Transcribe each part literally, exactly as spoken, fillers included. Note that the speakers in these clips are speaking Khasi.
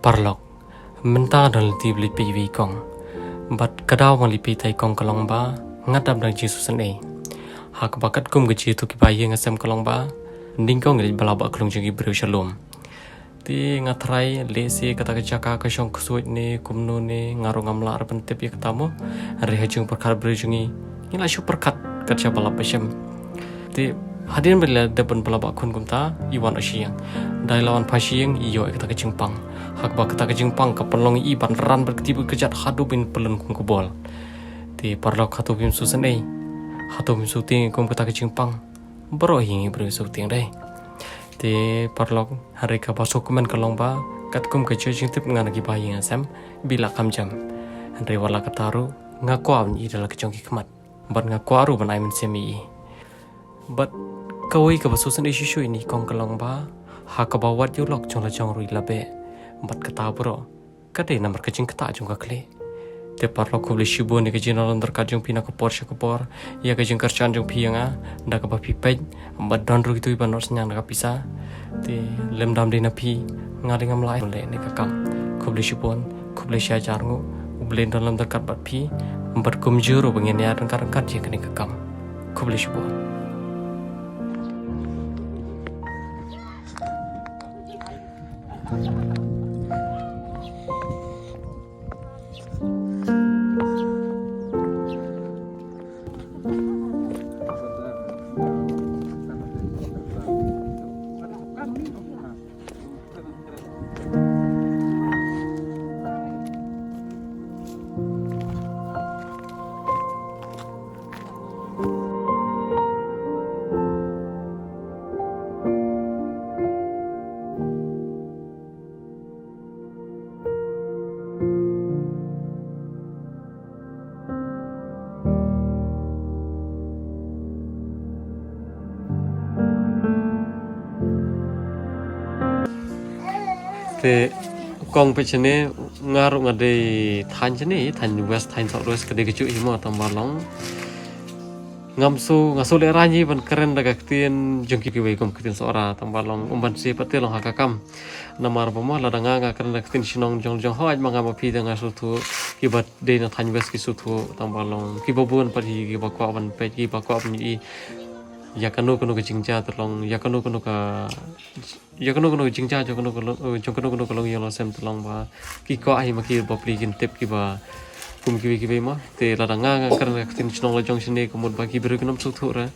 Paralok, mynta nga dang leit peit ïa i kong. Bad ka daw ba nga leit peit ïa i kong ka long ba nga dap da ka jingsngewsynei. Ha kaba katkum ka jingïathuh ki bahaïing hasem ka long ba nyngkong ngi leit bylla bakhlun jong ki briew sha lum. Te nga tharai lehse kata ka jaka ka shong ksuid ne kumno ne nga ruh ngam lah ruh ban tip ïa kata mo. Hynrei ha jingpyrkhat briew jong ngi, ngi la shu pyrkhat kat shaba lap ba shem. Te hadien ba la dep ban bylla bakhlun kumta, i wan ha sha ïing. Dei la wan ha sha ïing, i ïoh ïa kata ka jingpang. Ha kaba kata ka jingpang ka pynlong ïa i ban ran bad kti bad kjat haduh ban pynlong kum ka bol. Te paralok, hato phim sngewsynei? Hato phim sngewtieng kum kata ka jingpang? Baroh hi ngi briew sngewtieng dei. Te paralok, hynrei kaba sngewkmen ka long ba katkum ka jingtip nga na ki bahaïing hasem, ba i la kham jam. Hynrei wat la katta ruh nga kwah ban ïohi da la ka jong ki khmat. Bad nga kwah ruh ban ai mynsiem ïa i. Bad kawei kaba sngewsynei shisha ïa i kong ka long ba ha kaba wad ïa u lok jong la jong ruh i la beh. Bad kata baroh ka dei namar ka jingktah jong ka khlieh. Te paralok, khublei shibun ïa ka jinglong lem ryngkat jong phi na ka por sha ka por, ïa ka jingkyrshan jong phi ïa nga da kaba phi peit bad don ruh kito kiba nud synñiang da ka pisa. Te lymda ym dei na phi, nga dei ngam lah leh kane ka kam. Khublei shibun, khublei shihajar nguh. U Blei un don lem ryngkat bad phi bad kumjuh ruh ba ngin ïaid ryngkat ryngkat ïa kane ka kam. Khublei shibun. Te kong, peit shane, nga ruh nga dei thaiñ shane, thaiñ West, thaiñ South West ka dei kajuh hi mo, tang ba long ngam sngew, nga sngew lehraiñ hi ban kren da ka ktien jong kiwei kum ka ktien Sohra, tang ba long ym banse pat te long ha ka kam. Namar ba mo lada nga, nga kren da ka ktien shnong jong, jong hooid ma nga ma phi te nga sngewthuh, kiba dei na thaiñ West ki sngewthuh, tang ba long kiba bun pat hi kiba kwah ban peit, kiba kwah ban ïohi ïa kano kano ka jingjia te long, ïa kano kano ka, ïa kano kano ka jingjia jong kano kano, eh, jong kano kano ka longïing longsem te long ba ki kwah hi ma ki bapli kin tip kiba kum kiwei kiwei mo. Te lada nga, nga kren da ka ktien shnong la jong shane, ka mut ba ki briew kin ym sngewthuh re.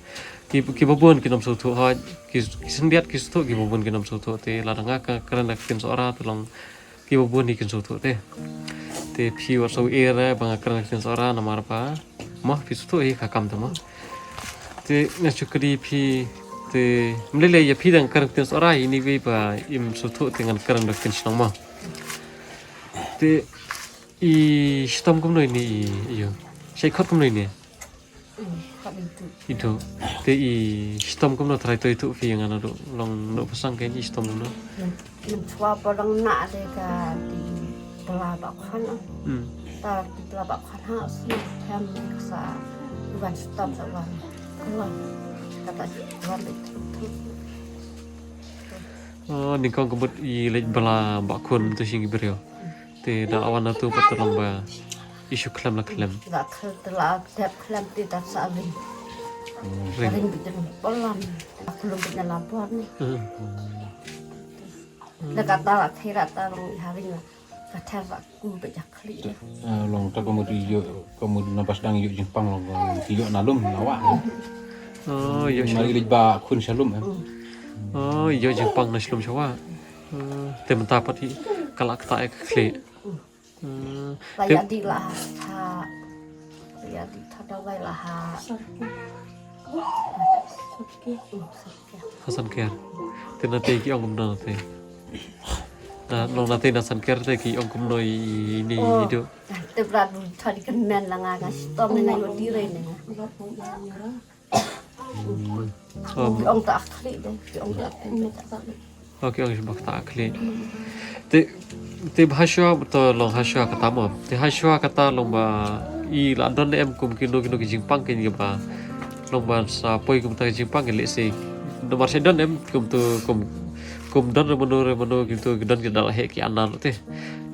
Ki, kiba bun kin ym sngewthuh, hooid ki, ki syndiat ki sngewthuh, kiba bun kin ym sngewthuh. Te lada nga ka kren da ka ktien Sohra te long kiba bun hi kin sngewthuh te. Te phi wat sngewsih re ba nga kren da ka ktien Sohra namar ba mo phi sngewthuh hi ka kam te mo. Te nga shu kylli phi, te ym lei lei ïa phi, da nga kren da ka ktien Sohra, ine iwei ba im sngewthuh te ngan kren da ka ktien shnong mo. Te i shitom kumno ine i, ïoh, shait khot kumno ine? Ito. Te i shitom kumno, trai to ito phi ïa nga naduh long, naduh ba sdang kein i shitom kumno? Mynta ba long na de ka dei bylla bakhlun. Hmm. Ta dei bylla bakhlun ha sngewthuh ka sa wan shitom sa wan. Ka wan. Kata wan. Oh, nyngkong ka mut i leit bylla bakhlun to sha ki briew. Te da wan nato pat te long ba i shu khlem la khlem. Te la khlem, te la dep khlem te da sa ring. Ring. Ring bit ring palam. Aku lum bit na la bor ni. Hmm. Da kata la khira ta long i ha ring la. Ka thar la ku ba ja khlieh. Ah, long ta ka mut ïoh, ka mut na ba sdang ïoh jingpang long, ki ïoh na lum na wah. Oh, ïoh sha lum. Mari leit ba khun sha lum, eh. Oh, ïoh jingpang na sha lum sha wah. Ah, te mynta pat hi ka la ktah ïa ka khlieh. Hmm. La te ïa dih la ha. La ïa dih tha dawai la ha. Sarki. Sarki. Hmm, Sarki. Ha Sanker. Te na te ki ong kumno na te? Na, long na te na Sanker te ki ong kumno i, i, ine i duk? Oh. Te bra du tha di kmen la nga, nga shitom ne nga ïoh dih re ne nga. Hmm. Ong ta khlieh de, ong ta khlieh. Okay, ong ba ktah khlieh. Te, te ba hashwa to long hashwa kata mo. Te hashwa kata long ba i la don em kum kino kino ki jingpang kiba long ba sa poi kum ta ki jingpang ki lehse. Namar sa don em kum to kum, Kum don re mano re mano, kito ki don ki da la heh ki anar te.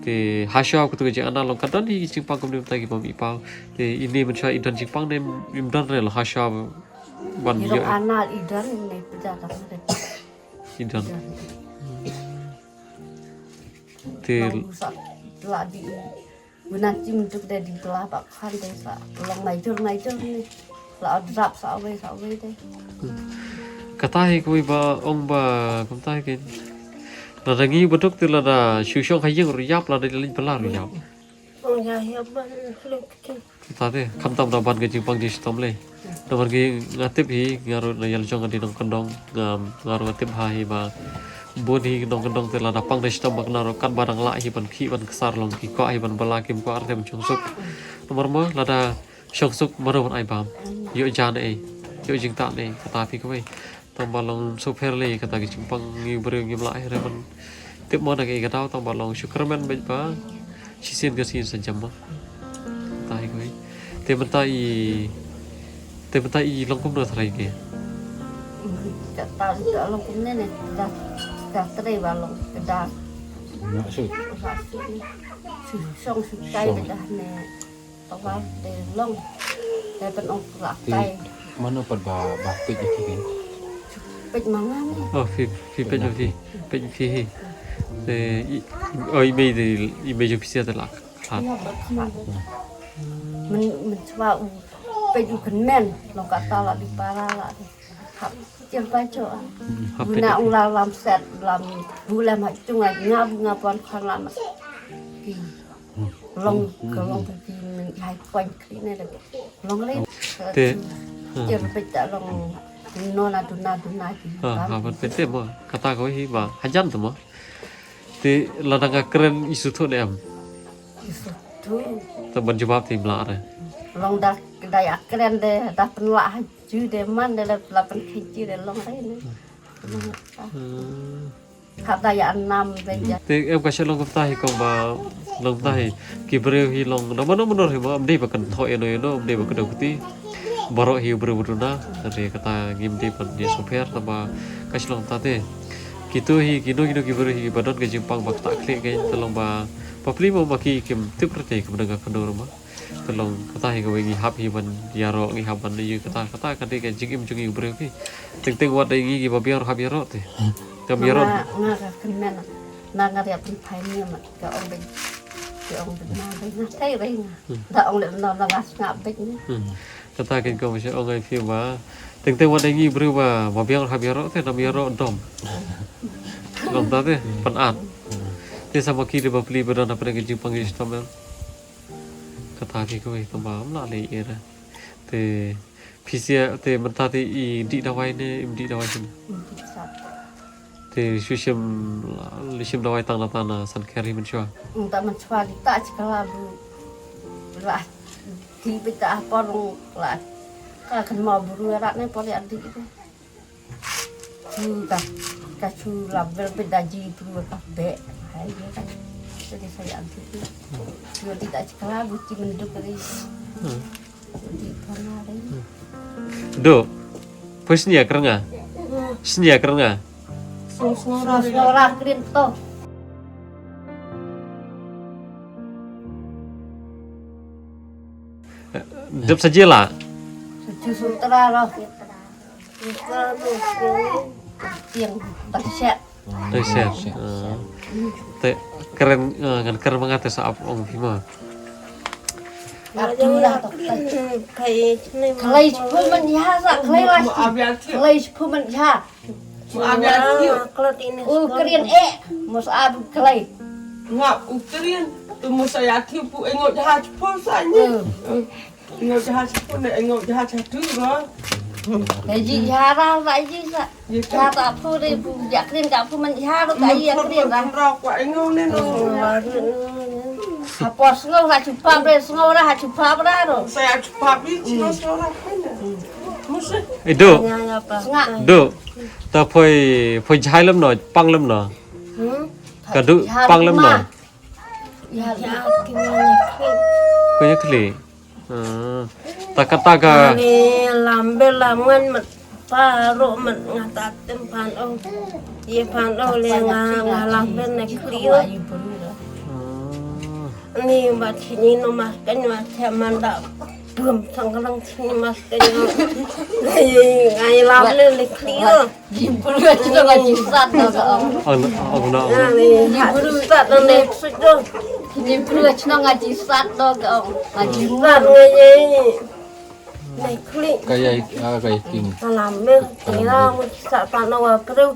Te hashaw kito ki jingana long ka don hi ki jingpang kumne mynta ki bym i paw. Te ine mynshuwa i don jingpang ne im don re la hashaw ban ïoh. Ïa anar i don ne pda ka re. I don. Te la di Bunan tim duk de di pela ba khan de sa long mai jur mai jur ni. La drap sa wei sa wei de. Kata hi kawei ba ong ba kumta hi kin. Lada ngi ba duk te lada shu shong ha ïing ruh ïap, lada leit pela ruh ïap. Ong ya ya ban luk kin. Kata te khamtam da ban ka jingpang jingshitom le. Namar ki nga tip hi nga ruh na ïa la jong nga dei nongkyndong, nga nga ruh nga tip ha hi ba bun hi nongkyndong te lada pang da shitom ba kynnoh ruh katba dang lah hi ban khih ban ksar long ki kwah hi ban bylla, kim kwah te ban shong suk. Namar mo lada shong suk mano ban ai bam, ïoh ja ne ei, ïoh jingtah ne ei, kata te kawei. Tang ba long sngewpher lei kata ki jingpang ngi briew ngim lah hi re ban tip mo na kaei ka daw, tang ba long shu kyrmen beit ba shisien ka shisien sa jem mo. Kata hi kawei. Te mynta i te mynta i long kumno tharai ke? Kata ka long kumne ne da da trei ba long ka da. Nga shu. Shu shong shu kai da ne. Tawal te long. Te pen ong pula kai. Mano pat ba ba peit ïa ki kan? Peit ma nga ne. Oh, phi phi peit ma phi. Peit phi hi. Te i oh i mei de i mei jong phi sia te la khlad. Ïa ba khlad. Men men chwa u peit u kynmen long kata la di para la de. Hap jem pa cho. Hap peit. Na ong la lam set lam bu lam ha chung ai nga bu nga pon khang lam. Ki. Long ka long ka ki men hai point kri ne de. Long re. Te. Jer peit ta long no na duna duna ki. Ha ha ban peit te mo. Kata ko hi ba hajan te mo. Te lada nga kren i suthu ne em. I suthu. Te ban jubab te im lah re. Long da da ya kren de da pynlah ha ju de man de la pynkhih ju de long re ne. Hmm. Hap da ïa nam beit ja. Te em ka sha long kumta hi kong ba long kumta hi. Ki briew hi long da mano mano hi ba ym dei ba kynthoh ïano ïano, ym dei ba kdew kti. Baroh hi u briew u duna. Te kata ngim dei ban ïa sngewpher tang ba ka sha long kumta te. Kito hi kino kino ki briew hi ba don ka jingpang ba ktah khlieh kein te long ba bapli mo ma ki kim tip re te kim dang ka khyndew re ma. Te long kata hi kawei ngi hap hi ban ïaroh, ngi hap ban ïa kata, kata ka dei ka jingim jong ngi u briew ki. Teng teng wat dei ngi ki ba biang ruh hap ïaroh te. Kam ïaroh. Nga nga ka kynmen na nga ria pynphai ni ma ka ong beit. Ka ong beit na beit na kai beit na. Da ong le na na nga sngap beit ni. Hmm. Kata ken ko ba sha ong ai phi ba. Teng teng wat dei ngi briew ba ba biang ruh hap ïaroh te, nam ïaroh dom. Long ta te pynat. Te sa ma ki de bapli ba don hapdeng ka jingpang jingshitom. Kata te kawei tang ba ym lah lei ïa re. Te phi sia te mynta te i dih dawai ne im dih dawai shisha? Te shu shim, la shim dawai tang na tang na Sankher hi mynshuwa. Mynta mynshuwa dih ta shikala bu la dih beit ta por la ka kynmaw bru rat ne por ïa dih. Shu ka, ka shu la bel bit da ji pru ka be. Hai ye ka. Shu di saya antu. Shu di ta chikala bu chi menduk ri. Shu di pona ri. Do. Poi snia kren nga. Snia kren nga. Song song ra krin to. Dep sa jela. Shu sutra ro. Tiang, tang shet. Tang shet. Ah. Te kren, ah, ngan kren ma nga te sa ap ong phi ma. Ap tu lah tok. Khlei shiphew mynta sa khlei lah. Khlei shiphew mynta. U kren eh, mos ab khlei. Nga u kren, tu mos aya thiu pu engot ha shiphew sa ni. Engot jahaj pun, engot jahaj satu ko. Haji jahara ba ji sa. Jahara pun de bu jakrin ka pun man jahara ka ji jakrin dah. Rau kwa engot ne no. Hapor sngau ha chupa bre sngau ra ha chupa bra ro. Saya chupa bi sngau sngau ra. Musa. Eh, do. Sngak. Do. Ta phoi phoi jahai lem no, pang lem no. Hmm? Ka du pang lem no. Ya, ya, kini ni. Ko ya kli. Ah. Ta kata ka. Ni lambe laman mat. Baroh mat nga ta tem phan o. Ye phan o le nga nga lam ben ne krio. Ah. Ni ba chini no mas kan ma che man da bum sang lang chini mas kan. Ye ngai lam le le krio. Jim pru chino nga jisat no ka ong. Oh, no, oh, no. Nga ni ha sat no ne sut do. Jim pru chino nga jisat no ka ong. Nga jisat nga ye. Nai klik. Ka yai, ah, ka yai king. Ka lam ber tira ngut sat pa na wa pru.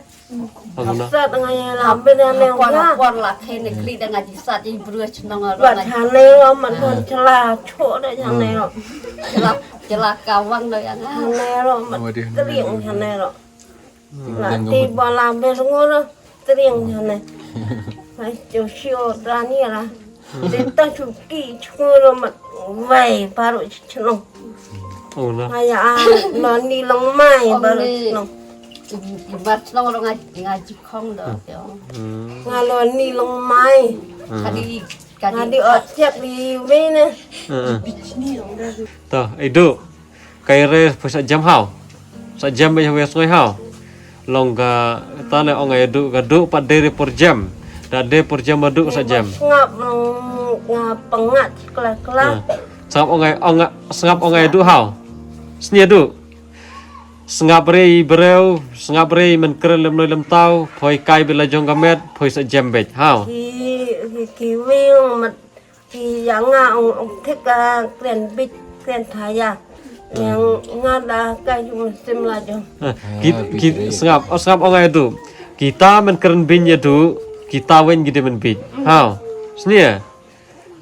Ang na. Sat ngai lam ber ne. Kwar kwar la khe ne klik da nga jisat i bru chno nga. Wat hane lo man don chla cho da hane lo. Chla chla kawang da yang. Hane lo man. Tring hane lo. La ti ba la be sngur tring hane. Mai chu shu ra ni la. Te ta chu ki chu lo mat vai baroh chi chnong. Oh, na. Maya a lo ni long mai baroh chi chnong. Ba chnong lo nga nga chi khong do. Hmm. Nga lo ni long mai. Hmm. Kadi kadi o chep ni we ne. Hmm. To, idu. Kai re phu sa jem hau. Sa jem ba ya we sngoi hau. Long ka ta ne ong ai du ka du pat dei re por jem. Da dei por jem ba du sa jem. Sngap nga pangat kla kla. Ah. Sngap ong ai ong sngap ong ai du hau. Snia du. Sngap re i breu, sngap re i men kren lem noi lem tau, phoi kai bi la jong ka met, phoi sa jem bej. Hau. Ki ki ki wing mat Ki ya nga ong ong thik ka kren bit kren thaya. Yang nga da ka ju sim la jong. Ah, ki ki sngap, oh, sngap ong ai du. Kita men kren bin ya du, kita wen gidi men bit. Hau. Snia.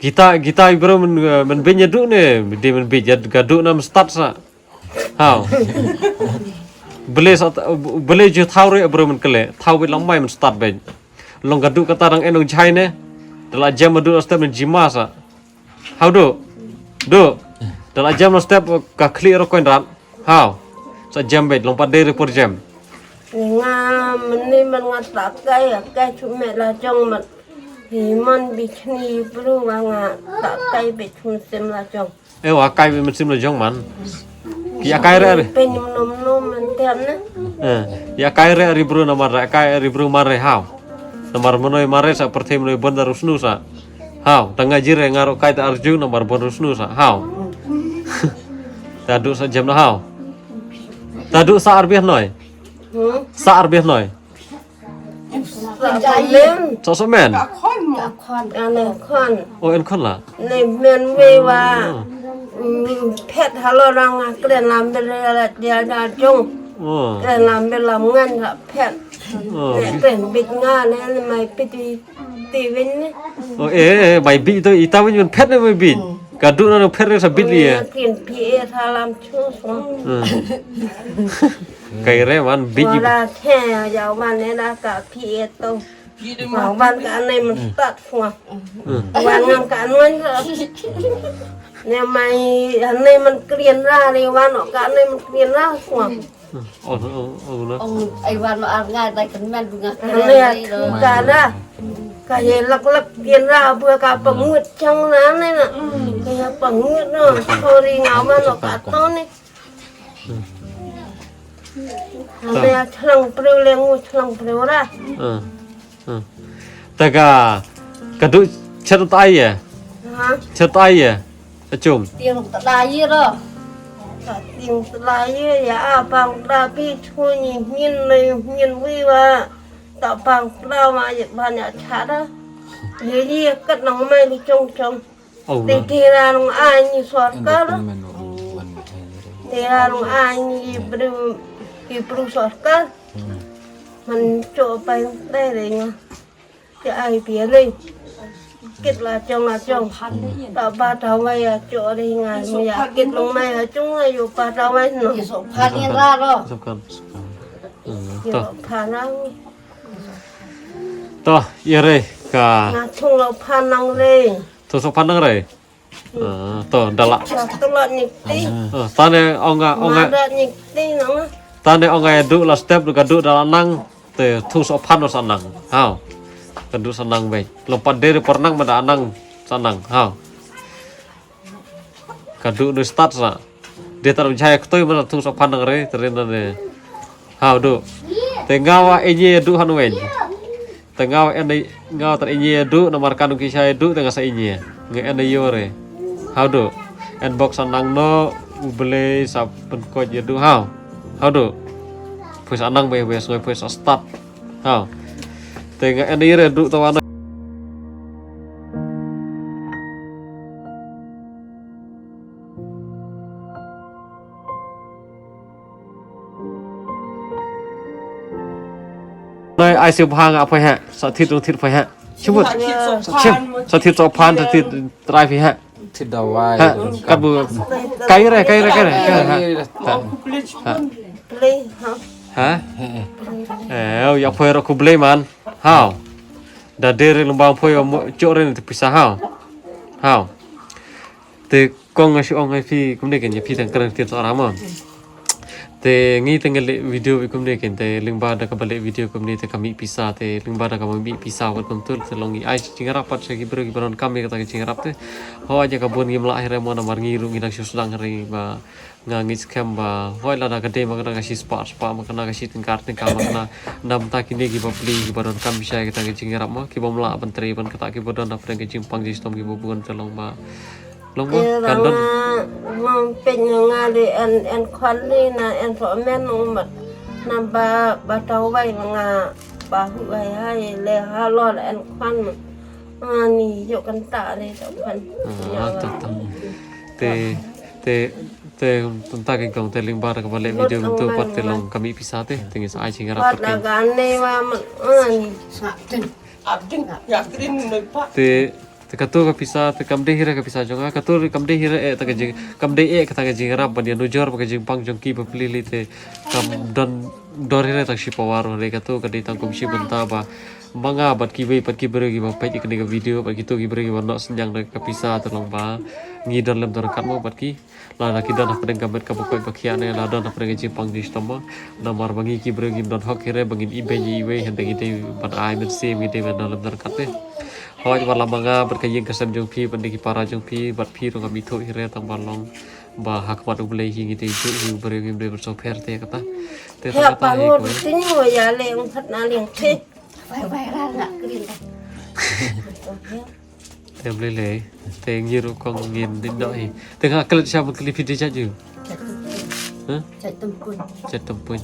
Kita kita ibro men men bin ya du ne, di men bit ya ga du nam start sa. Hau. Bele sa bele ju thau re bro men kele. Thau bit lang mai men start ben. Long ka du kata dang enong jai ne. Dala jam du step ne jima sa. Hau du. Du. Dala jam step ka khli ro koin rat. Hau. Sa jam bet long pat dei re por jam. Nga meni men nga ta kai kai chu me la jong mat. Hi man bi chni bru nga ta kai bet chu sem la jong. Eh, wa kai bi mynsiem la jong man. Ki ya kai re re. Pe nim nom nom man tem ne. Eh, ya kai re re bru namar re kai re bru mar re hau. Namar menoi mar re sa perthei menoi bon da rusnu sa. Hau, tanga jire ngaro kai ta arju namar bon rusnu sa. Hau. Ta du sa jem na hau. Ta du sa arbeh noi. Hmm? Sa arbeh noi. Sa so men. Ka khon mo. Ka khon. Ka ne khon. O en khon la. Ne men we wa. Mm, phet halo rang a kren lam de la dia da jong. O. Kren lam de lam ngan la phet. O. Ne kren bit nga ne ne mai pit i ti win ne. O eh, eh, mai bit to ita win phet ne mai bit. Ka du na phet re sa bit li ya. Kren pi e thalam chu so. Hmm. Kai re wan bit. Wala khe ya wan ne na ka pi e to. Wan wan ka ne man start fwa. Wan ngan ka nuan. Ne mai ne man krien ra re wan ka ne man krien ra fwa. Oh, oh, oh, na. Ong ai wan ar ngai dai kan man bunga. Ne ka da. Ka ye lak lak krien ra bu ka pangut chang na ne na. Ka ye pangut no. Sorry nga wan ka to ne. Ame a chlang preu le ngu chlang preu ra. Ah. Ah. Ta ka ka du chet tai ye. Ha? Chet tai ye. A chum. Tiang ta da ye ro. Ta tiang ta da ye ya a pang da pi chu ni min nei min wi wa. Ta pang da ma ye ban ya cha da. Ye ye kat nang mai ni chong chong. Te te ra rung ai ni sorkar. Te ra rung ai ni bru ki bru sorkar. Man cho pai te re nga. Te ai pi re. Kit la chong la chong. Ta ba ta wai ya cho re nga ya kit long mai ya chong la yo ba ta wai no. Ki so phan ni ra ro. Sokam. Yo phan ra. To, ye re ka. Nga chung lo phan nang re. To so phan nang re. Ah, to dala. Tane onga onga. Tane onga du la step du ka du dala nang te thung so phan sa nang. Hau. Ka du sa nang be. Lompat deri por nang mada nang sa nang. Hau. Ka du nu start sa. Dia taru jai ktoi mada thung so phan nang re teri nane. Haw du. Te nga wa enye du han wen. Te nga wa en nga wa tan enye du namar kan ki shai du te nga sa enye. Nga en yo re. Haw du. En box anang no u Blei sa pen ko ye du haw. Haw du. Pwis anang be be sngoi pwis start. Haw. Te nga en re du tawa na. Noi ai siu bha nga phai ha. Sa thit rung thit phai ha. Chimut. Sa thit so phan sa thit trai phi ha. Thit dawai. Ha. Kat bu. Kai re kai re kai re. Kai re, ha. Ha. Ha. Eh, ya phai ro ku Blei man. Haw. Da dere lung bang phai mo chore ni pisa haw. Haw. Te kong nga shu ong ai phi kumne ken ya phi tang kren ken so rama. Te ngi tang le video bi kumne ken te lingba da ka bale video kumne te ka mi pisa te lingba da ka mi pisa wat kum tul te long ngi ai jingrap pat sa ki bro ki baron kam ya ka jingrap te. Ho aja ka bun ngi mla hire mo namar ngi ru ngi dang shu sdang hire ba nga ngi skhem ba hoi la da ka de ma ka shi spa spa ma ka shi tingkar tingkar ma ka nam ta kine ki ba pli ki baron kam sha ka jingrap mo ki ba mla ban tre ban ka ki ba don da pdeng ka jingpang jingstom ki ba bun te long ba Long mo, Ïa kan don. Nga ngam peit nga nga de en en khwan li na en pho men u mat. Na ba ba tau wai ma nga ba hu wai hai le ha lo la en khwan ma. Ani yo kan ta le tau khwan. Ah, ta ta. Te te te ta ke kong te lingba ka ba le video tu pat te long kami pisa te te ngi sa ai jingrap pat ke. Ga ne wa ma ani. Sa ten. Abding ya krin noi pa. Te Te katu ka pisa te kam dei hi re ka pisa jong nga katu kam dei hi re eh ta ka jing kam dei eh kata ka jingrap ban ïa nujor ba ka jingpang jong ki ba pli li te kam don dor hi re ta shi pawar re katu ka dei tang kum shi bynta ba ma nga bad ki wei bad ki briew ki ba peit ïa kane ka video bad kitu ki briew ki ba noh synñiang da ka pisa te long ba ngi don lem don kat mo bad ki. Lada ki don hapdeng ka met ka ba koit ba khiah ne la don hapdeng ka jingpang jingshitom mo. Namar ba ngi ki briew ngim don hok hi re ba ngin ibeiñ ïa iwei hynda ngi dei ban ai mynsiem ngi dei ban don lem don kat te. Hooid ba la ma nga bad ka ïing ka sem jong phi bad ki para jong phi bad phi ruh ngam ithuh hi re tang ba long ba ha khmat U Blei hi ngi dei juh hi u briew ngim dei ban sngewpher te kata. Te tang kata hi ko. Te ngi wa ïa leh ong phat na liang te. Bai bai ra na krin ta. Te Blei lei, te ngi ruh kong ngin dei noh hi. Te nga klet sha ban kylli phi dei jait ju. Jait Tympun. Huh? Jait Tympun. Jait Tympun.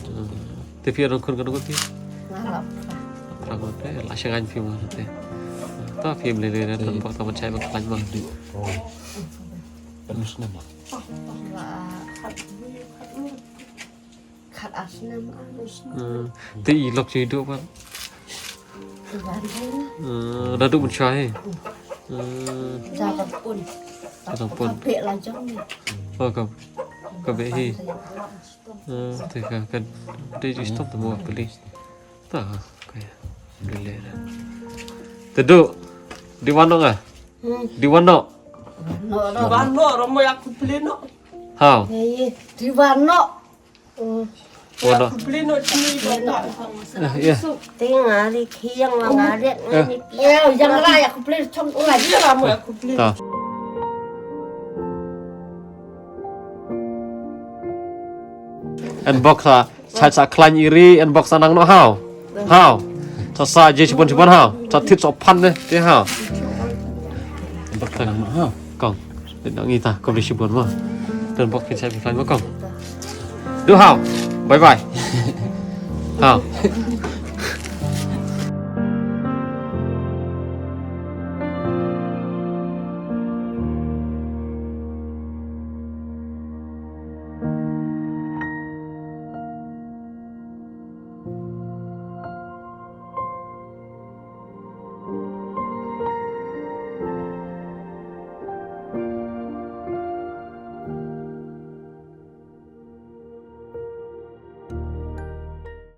Te phi ïa rong khun ka dong phi? Nga la phra. Phra ko te la sha ngan phi ma te. Ta phi Blei lei na tan bok ta ban chai ban khlaiñ ma. Pynlong snem ma. La. Khat ar snem ar snem. Hmm. Te i lok jong i duk pat. Te wan dei na. Hmm, da duk mynshuwa hi. Hmm. Ja dang pun. Ja dang pun. Ka beh la jong ni. Oh, ka, ka beh hi. Hmm, te ka, ka dei ju stop te mo peli. Ta, ka ya. Peli le. Te duk. Di wan noh nga? Hmm. Di wan noh? Wan noh, wan noh. Wan noh, ro mo ïa ku peli noh. Haw. Ye, ye. Di wan noh. Wala. Ïa. Ting ari khiang wa ngarit ngani. Ïa yang la ya ku play chong u la ji la mo ya ku play. Ta. Inbox sa sa sa klan iri inbox sa nang no haw. Haw. Sa sa je chibon chibon haw. Sa tit so pan ne te haw. Inbox sa nang no haw. Kong. Nang ita ko beli shibun ma. Dan bok kin sai plan ma kong. Du hau. Bye bye. Hau.